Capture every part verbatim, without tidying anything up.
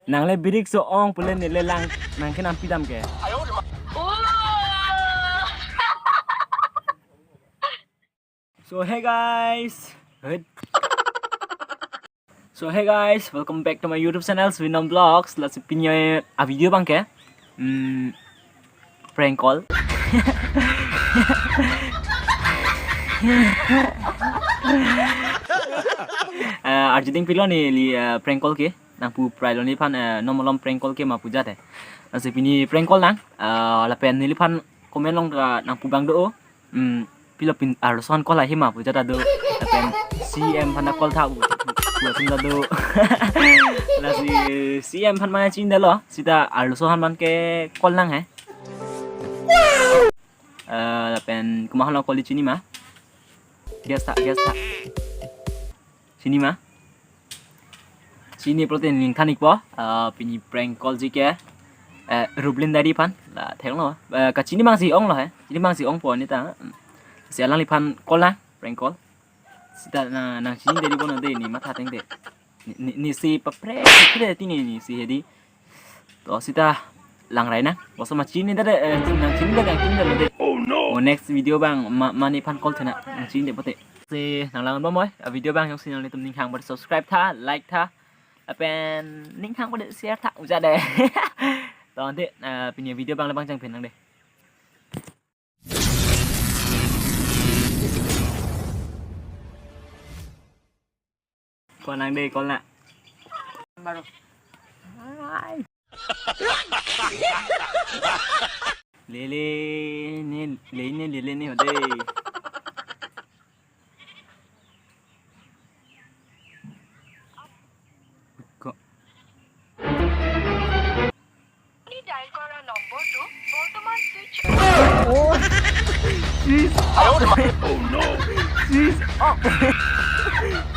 Nangle birik so-ong pule nele lang nang kenam pidam ke. So hey guys. Hei. So hey guys, welcome back to my YouTube channel, Swinom Vlogs. Lasi pini a video abang ke, hmm, prank call. Eh, arjuding pilo neli, eh, prank call ke. Nangpu prai lo neliphan, eh, non malom prank call ke ma pu jat he. Lasi pini prank call nang, eh, lapen neliphan comment along ta nangpu abang do. Hmm, pilo pin arloso aphan call ahi ma pu jat ta do. Lapen C M aphan ta call tha pu, pu atum ta do. Lasi C M aphan ma chinidetlo, seta arloso aphan ke call nang he. Eh, lapen komat aphan lo call chini ma? Guess tha, guess tha. Chini ma? Chini pulote ning than-ikpo, eh, pini prank call ji ke, eh, Rublin Diary aphan, la theklonglo, eh, kachini abang si onglo he, chini abang si ongpo neta, hmm. Si alangliphan call nang, prank call. Seta na, nang chinidetji bon de, ne matha teng de. Ne, ne, ne si papre, papre ti ne, ne si hedi. To seta langrai nang. Bangso ma chinidetde, eh, nang chinidetde, nang chinidetde. Oh no. O next video abang ma, ma nephan call thena. Nang chinidet pote. Si nang lang bom oi. A video abang jongsi nanglitum ning hang pote subscribe tha, like tha. Lapen ning hang pote share tha uja de. To ante, eh, pini video abang le bang chang pen nang de. Call nang de, call nang. Baru. Hai. Lele ne, le ne, lele ne ho de. Ko. আপুনি ডায়েল কৰা নম্বৰটো বৰ্তমান switch off. Oh, switch off. Oh no. Switch off.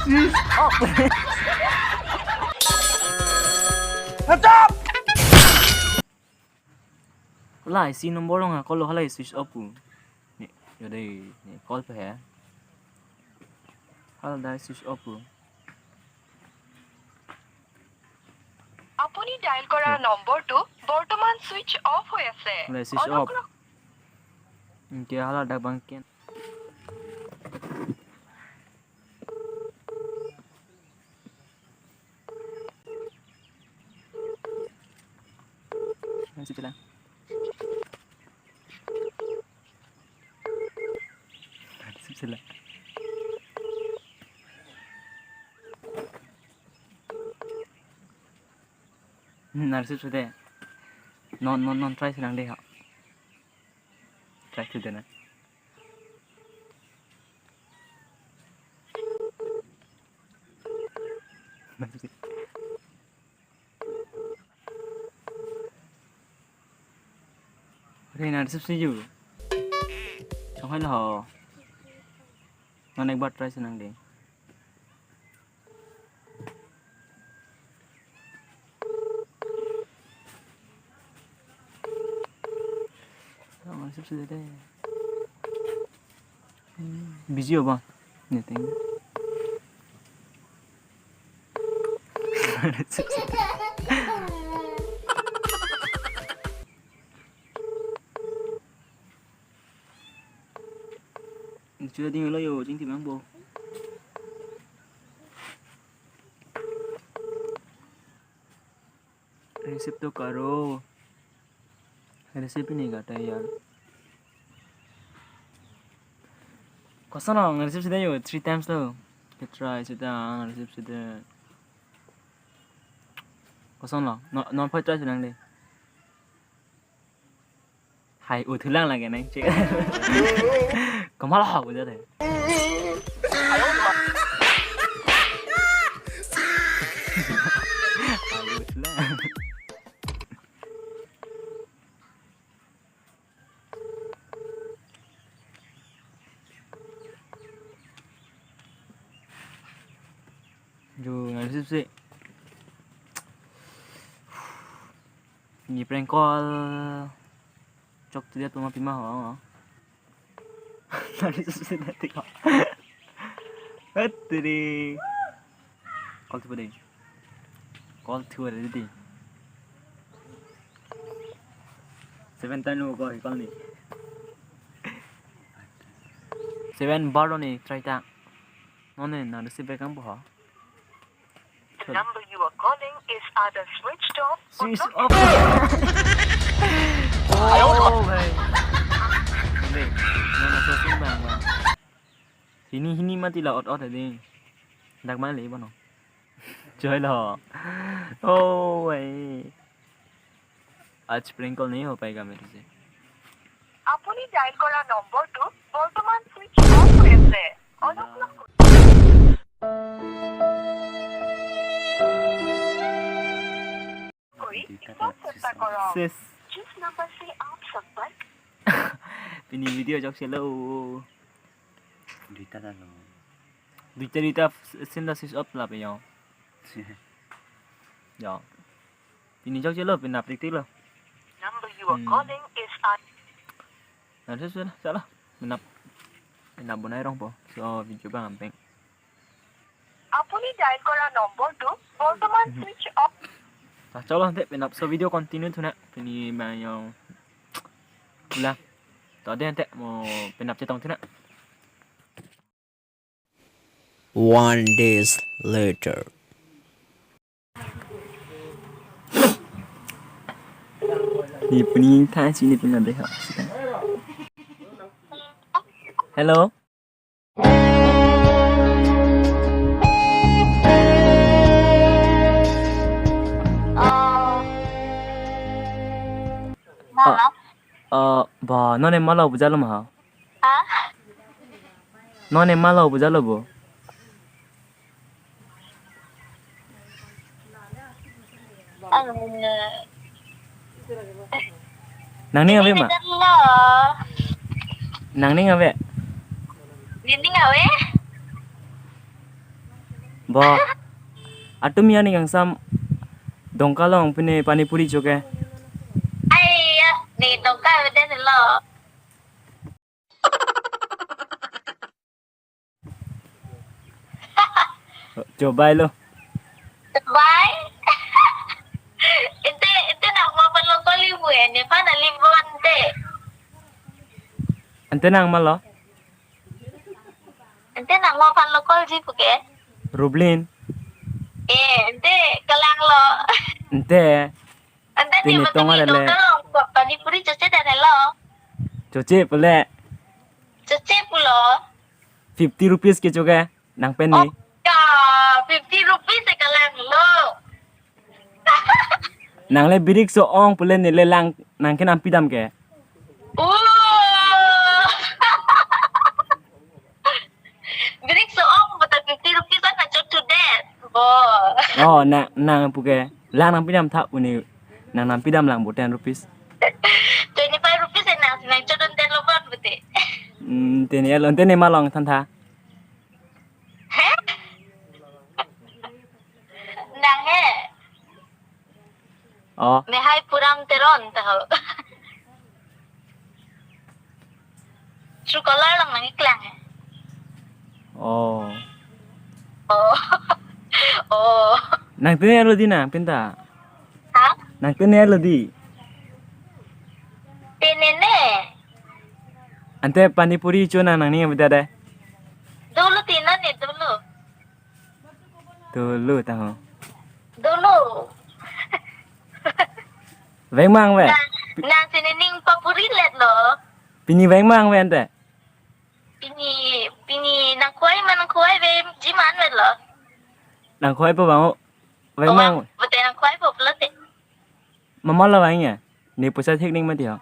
Switch off. Stop! Hala isi number along a-call lo, hala switch off pu. Ne, yo dei, ne call pe he. Hala dai switch off pu. আপুনি ডায়েল কৰা নম্বৰটো বৰ্তমান switch off হৈ আছে। Hala switch off. অনুগ্ৰহ এতিয়া hala dak bang ken. Nang receive lang. Nang receive lang. Hmm, nang receive sudah. Non, non, non, try si nang de ha. Try sudah na. Re, nang receive si ju. Chonghoi lo ho. Non ek bar try si nang de. Nang receive si de. Busy ho ba? Ne ting. Chuta ding lo yo, jing timang bo. Receive to karo. Receive nahi karta yaar. Koson lo, nang receive si de yo, three times lo. Ke try seta, nang receive si de. Koson lo, no, non phai try si nang de. Hai, uthulang lagi nang cek. Komat lo, udah deh. Hai, uthulang. Ju, nang receive si. Ni prank call. Chok tu dia tu ma pima ho. Nang receive si nanti ko. Hatri. Call tu pada. Call tu ada di. Seven time lo ko call ni. Seven bar lo ni try ta. Nonne na receive kang po ha. The number you are calling is either switched off or Switch not off. Oh, bhai. Hindi. Nonne so sim bang bang. Hini hini mati la ot ot adi. Dak ma le bono. Joy lo. Oh, bhai. आज prank call नहीं हो पाएगा मेरे से। আপুনি ডায়েল কৰা নম্বৰটো বৰ্তমান ছুইচ অফ হৈ আছে। অনুগ্ৰহ কৰি পিছত চেষ্টা কৰক। Ses. जिस नंबर से आप संपर्क Pini video jok selo. Duita ta lo. Duita duita sinda switch off la pe yo. Yo. Pini jok selo pina prik tik lo. Number you are Hmm. calling is un- Na ses ses chala. Menap. Menap bonai rong po. So video bang ampeng. আপুনি ডায়েল কৰা নম্বৰটো বৰ্তমান switch off. Ta cholo ante penap so video continue thuna pini ma yo. Pula. To de ante mo penap chetong thuna. One days later. Ni puni tha sini pina de ha. Hello. Mama. Ah, ba, nonne malo bujalo ma ha? Ha? Nonne malo bujalo bo? Ang, Nangning ave ma? Lo. Nangning ave? Nangning ave? Ba. Atum ya ning angsam Dongka along pine pani puri choke. Ai ya, ni Dongka ave den lo. Chobai lo. Chobai. Ante, ante nang mo palo koli bu e, ne pa na libo ante. Ante nang malo? Ante nang mo palo kol ji pu ke? Rublin. Eh, ante kelang lo. Ante. Ante Tini ni tong matang ada ni le. Dong kalong ko pani puri choche dan lo. Choche pule. Choche pulo. Fifty rupees ke choke nang pen ni. Oh, ya, fifty rupees e kelang lo. Nang le birik so-ong pule neli lang nang ke nampi dam ke. Oh. Birik so-ong, but fifty rupees an achot to that. Bo. Oh, na, nang pu ke. Lang nampi dam tha uni. Nang nampi dam lang bo ten rupees. Twenty-five rupees e nang, nang chodun ten lo bon bete. Hmm, teni alon teni malong than tha. He? Nang he? Oh. Mehai Puram Teron taho. Truecaller lang nang iklang he. Oh. Oh. Oh. Nang tene lo di nang pinta. Ha? Nang tene lo di. Tene ne. Ante pani puri cho nang nangning abida de. Dolo tina ne dolo. Dolo taho. Dolo. Veng mang ve. Nang, nang sini ning papuri let lo. Pini veng mang ve ante. Pini, pini nang khuai ma nang khuai ve ji man ve lo. Nang khuai po bang o. Veng mang. Bete nang khuai po plote. Mama lo vang ya. Ni pusat hik ning mati ho.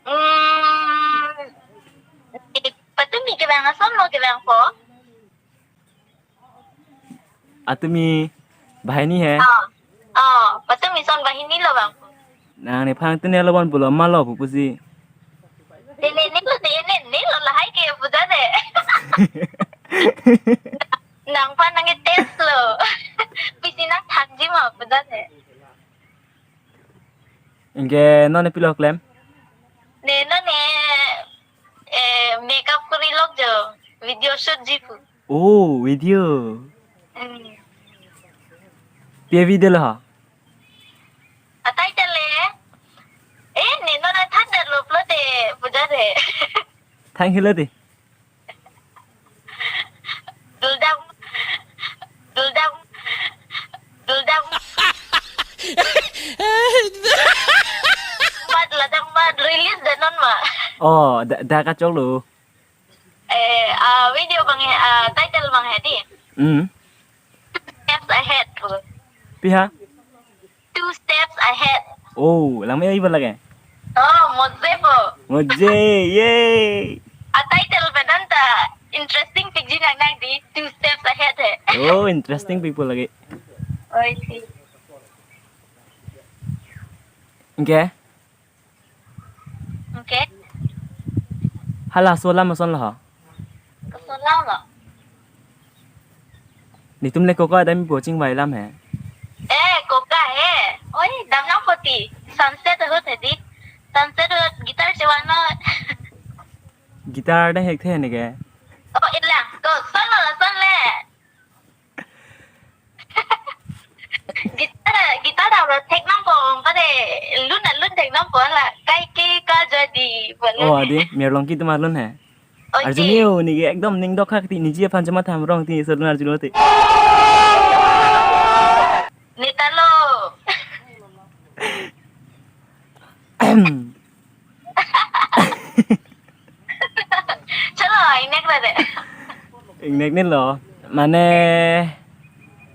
Hmm. Patumi kevang ason lo kevang po. Atumi banghini he. Oh. Oh, patumi son banghini lo bang. Nang nephan tene lo bon pulo ma lo pu pusi. Tene ne lo tene ne lo lahai ke puja de. Nang pa nang test lo. Pisi nang thak ji ma puja de. Anke nonne pilo klem? Ne nonne, eh, makeup kuri lok jo, video shoot ji pu. Oh, video. Hmm. Pi video lo ha? Atai tele. Thank you lo ti. Duldam. Duldam. Duldam. Mat ladang mat release de non ma. Oh, dak, dak kachok lo. Eh, ah, video bang he, ah, title bang he di. Hmm. Steps ahead po. Pi ha? Two steps ahead. Oh, langme-oi po lake. Oh, mojje po. Mojje, yay. A title pen anta interesting pikji nang nang di, two steps ahead he. Oh, interesting pik po lake. Oi si. Anke? Anke? Hala laso alam ason lo ha? Laso alam lo. Netum le koka dam po, chingvai alam he. Eh, koka he. Oi, dam nang po ti. Sunset ahut he di. Sunset ahut guitar chevan lo. Guitar dam thekthe ne ke. Oh, ila. Koson lo, lason le. Guitar, guitar dam lo thek nang po, pade lun lun thek nang po la. Kaike kajadi, balun. Oh, adi, Mir Longki atum alun he. Oi, arjulong ti. Ne ke ekdom ning dokhak ti, niji aphan chama tham rong ti, so lun arjulong ti. Neta lo. Chalo, ingnek lo de. Ingnek ne lo. Mane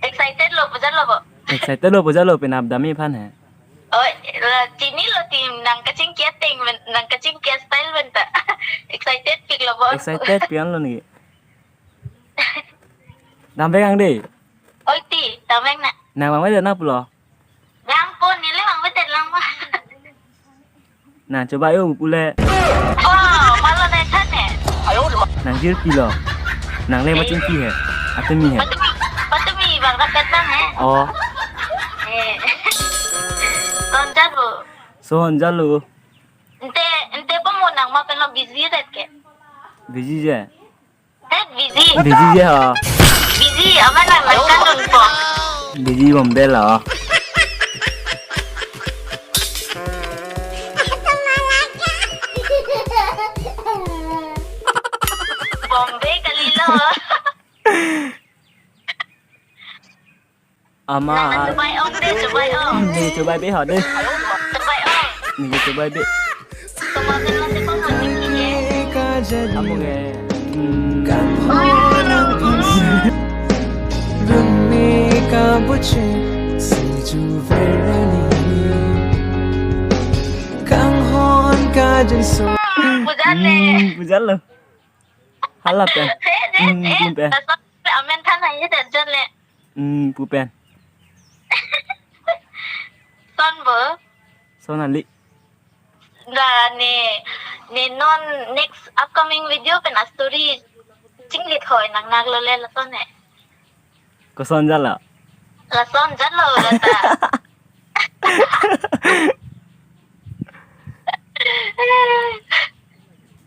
excited lo, puja lo bo. Excited lo, puja lo, penap dami aphan he. Oh, la chini lo ti, nang kachingki ateng, nang kachingki style pen ta. Excited pik lo bo. Excited pian lo ne ke. Dam vek ang de. Oi ti, dam vek na. Nang vangvedet nang pulo. Vang po, neli vangvedet lang ma. Nang chobai o pu le. Oh, malo nang than he. Nang jirpi lo. Nang le, eh, machingki he. Atumi he. Patumi, patumi bang kapet lang he. Oh. Eh. Son jalo. Son jalo. Ante, ante po mo nang ma pen lo busy ret ke. Busy je. Tet busy. Busy je ha. Busy, aman nang nang kan dun po. Busy Bombay lo. Bombay kali lo. Ama. Nang chobai ong de, chobai ong. Nang chobai be ho de. Chobai ong. Nang chobai be. Chobai be lang de, pang hon ning ke. Apo ke. Hmm. Puja le. Hmm, puja lo. Hala pen. He, he, hmm, he, pu pen. Laso amen than haihe de, jole. Hmm, pu pen. Son bo. Son ali. Da ne, ne non next upcoming video pen a story chinglit hoi nang nang lo le lason he. Koson jalo? Lason jalo lata.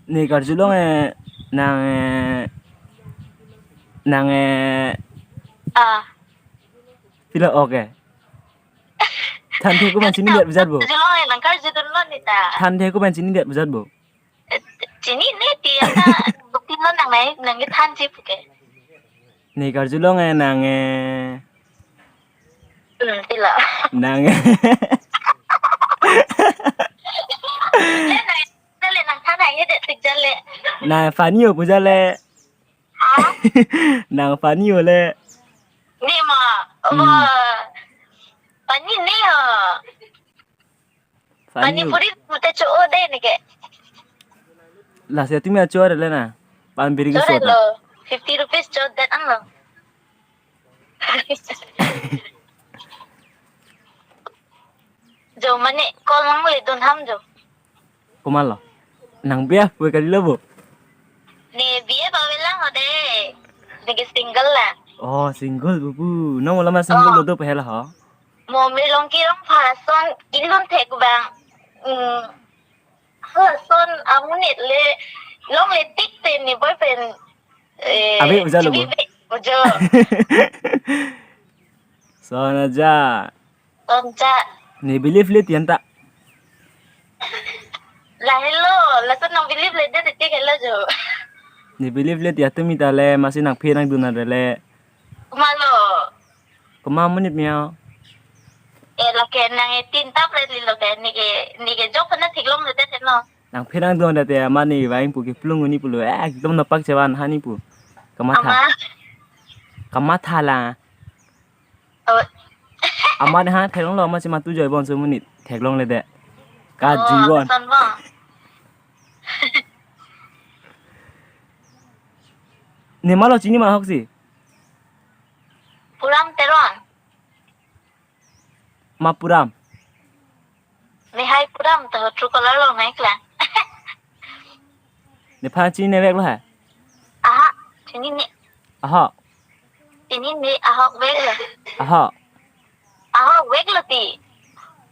Ne karjulong e, nang e, nang e. Ah. Pilo, okay. Thanthe ko man chinidet bujat bo. Karjulong e, nang karjudun lo neta. Thanthe ko man chinidet bujat bo. Chinine ti ata, bukti lo nang nai, nang kethan chip ke. Ne karjulong e nang e. Hmm, tila. Nang e. Le nang, le nang than haihe de tik jale. Nang funny o pu jale. Ha? Nang funny o le. Ne ma, hmm. Wah. Funny ne ho. Pani puri pute cho-o de ne ke. Lasi atumi acho-o le na. Pan biri ke. Cho-o soda lo. Fifty rupees cho-o det ang lo. Jo mane call nang le dun ham jo. Komat lo? Nang biya pu kali lo bo. Ne biya ba velang ho de. Ne ke single la. Oh, single bu bu. Nong lama single lo do pehela ho. Mo Mir Longki Rongpha ason kelun thek bang. Hmm. Hala son amonit le longle tik te ne boyfriend, eh, ave uja lo bo. Chibi be ujo. Son aja. Son aja. Ne believe le tian ta. Lahelo, laso nang believe le det tik helo jo. Ne believe le ti atum ita le, masi nangphe nangdun ave le. Komatlo? Komat amonit mia. Eh, lake nang eighteen tap le lilo ke, neke, neke jok kana theklong le det no. Nangphe nangdun ave te, mane vang pu keplung uni pulo, eh, ekdom napak chevan hani pu. Kamatha. Ama. Kamatha la. Oh. Amat ha theklonglo, amat si matu joibon so amonit theklong le det. Ka Oh, juibon. Son bo. Ne malo chini ma hoksi? Puram Teron. Ma puram? Nehai puram ta Truecaller along nangklang. Nephan chinine veklo ha? Aha, chinine. Aha. Chinine, ahok veklo. Aha. Ahok veklo ti.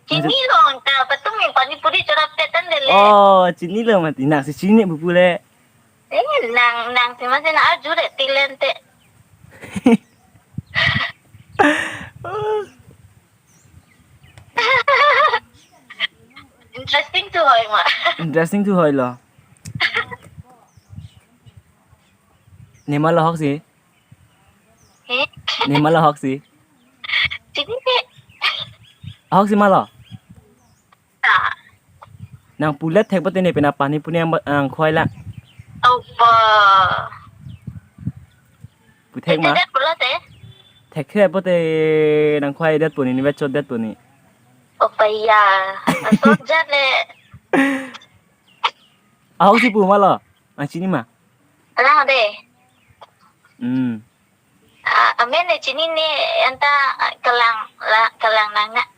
Chinilong ta, patumi pani puri chorap tetan dele. Oh, chinilo mati. Nangsi chini pupu le. Eh, nang, nangsi masi nang arju re tilen te. Interesting tu hoi ma. Interesting tu hoilo. Ne malo hoksi? Eh? Ne malo hoksi? Chinine. Hoksi malo? Ah. Nang pulet thek pote ne pena pani puni ang, ang khoi la. Opa. Puthek ma? Ete det pulo te? Thek thek pote nang khoi det puni, ne vechot det puni. Opa ya. Asot jat le. Ahoksi pu malo? Nang chini ma? Alang de. Hmm. Ah, amen ne chinine anta, ah, Kalang la, Kalang Nangnak.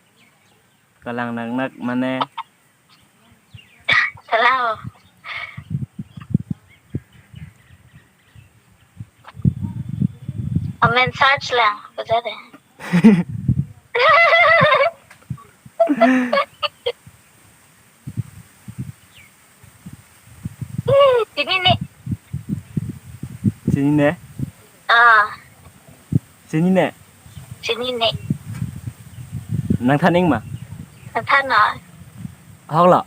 Kalang Nangnak mane? Kalang. Amen search lang, ko jare. Chinine. Chinine? Ah. Chinine? Chinine. Nang thaning ma? Nang than na. Ahok lo?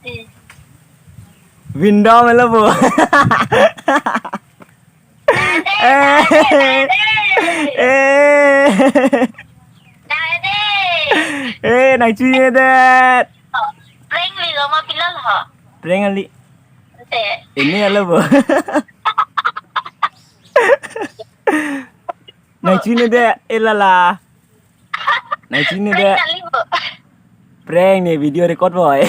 Hmm. Vindom lo bo. Eh. Eh. Dade. Eh, nang chini det. Prank lilo ma pilal ho. Prank ali. Te. Ini alo bo. Nang chini det, eh lala. Nang chini det. Prank kali bo. Prank ne video record boy.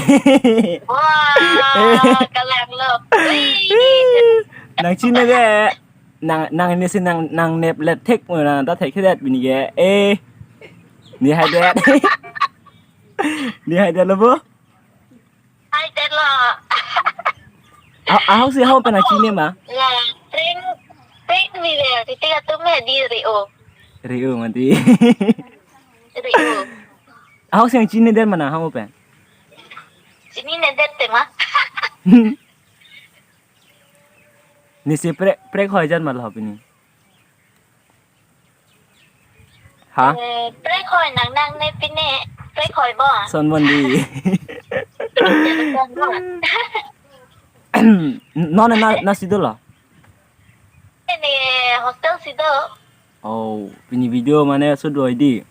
Wah, Kalang lo. Wih. Nang chini det. Nang, nang ini si nang, nang nep let thek mo nang ta thek thedet bini ke. Eh. Nehai det. Nehai det lo bo. Hai det lo. Ah, ahoksi hau pena chini ma? Ya, prank, prank ni le, titi atum he di Rio. Rio mati. Rio. Ahoksi nang chini det ma nang hau pen? Chinine det te ma. Nesi prank, prank hoi jan ma lo pini. Ha? Eh, prank hoi nang nang ne pine, prank hoi bo. Son bon di. Son bon. Non na, na si dolo? Ne hostel si do. Oh, pini video mane shoot hoi di.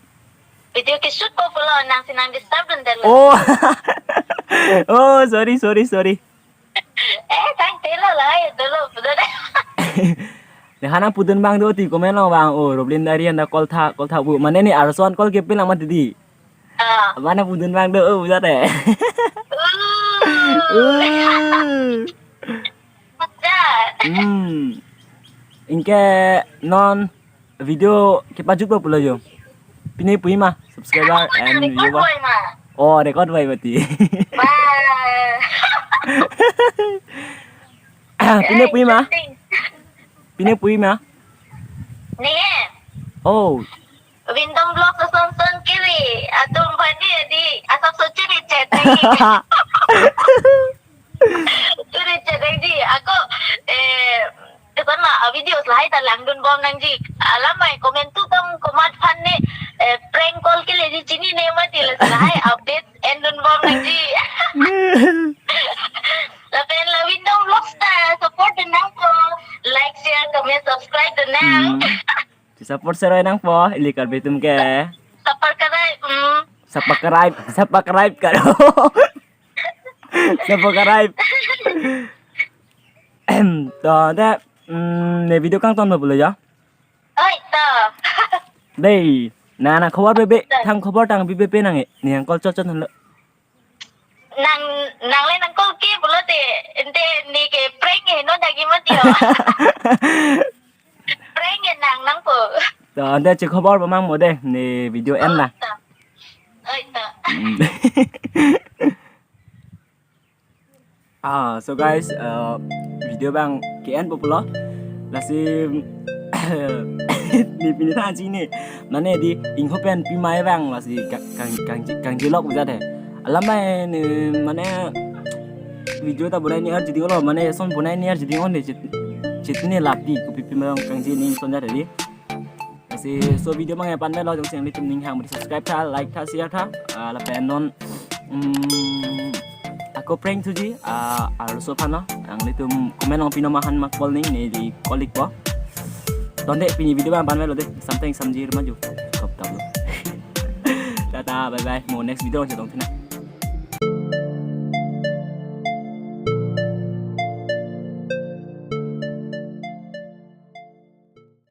Video ke shoot ko pulo nangsi nang disturb dun delo. Oh. Oh, sorry, sorry, sorry. Eh, tang telo lai, dolo, dolo. Ne hana pudun bang do ti comment long bang, oh, Roblin dari anda call tha, call tha bu. Mane ne arso an call ke pin lang ma tidi. Ah. Mane pudun bang do, oh, jate. Uh. Uh. Maja. Hmm. Ingke non video kepajut ba pulo jo. Pine pui ma subscriber and viewer. Oh, record bai mati. Pine pui ma? Pine pui ma? Ne. Oh. Vindom vlog son son kiri. Atum bani di asap sochi di chat. Turi chat di. Ako, eh, Depan ma, a video lahai ta langdun bom nangji. Alamai comment tu tong komat phan ne, eh, prank call ke le di chinine mati le lahai update endun bom nangji. Support seroi nangpo, ili Karbi atum ke. Subscribe, mm. Subscribe, subscribe karo. Subscribe. Em, to, de, mm, ne video kangton ma pulo ya? Oi, to. Dei, na, na khobor bebe, thang khobor tang bebe pe nang e, ne yang call chot chot lo. Nang, nang le nang call ke pulote, ente ne ke prank e, non dagi mati ho. Prank e nang nangpo. To, ante che khobor pamang mo de, ne video en na. Oi, to. Oi, to. Mm. Ah, so guys, uh, video abang ke-enpo pulo. Lasi ne pini tha chini. Mane di ingho pen pimai abang lasi ka-, kang, kang, kangjilok bejat he. Alam mai ne mane video ta bonai ni arjiding lo, mane son bonai ni arjiding on de chit, chit ne lapi kopi pimai abang kangji ni son jat he di. Lasi so video abang ke-en pen lo, jongsi nanglitum ning hang beri subscribe tha, like tha, share tha, ah, lapen non, mm, ako prank thuji, ah, arloso aphan lo, nanglitum comment along pinon ma han ma call ning, ne di call ikpo. To ante pini video abang ke-en pen lo de, samtang samjir maju. Kop tap lo. Tata, bye bye. Mo next video along chetong thina.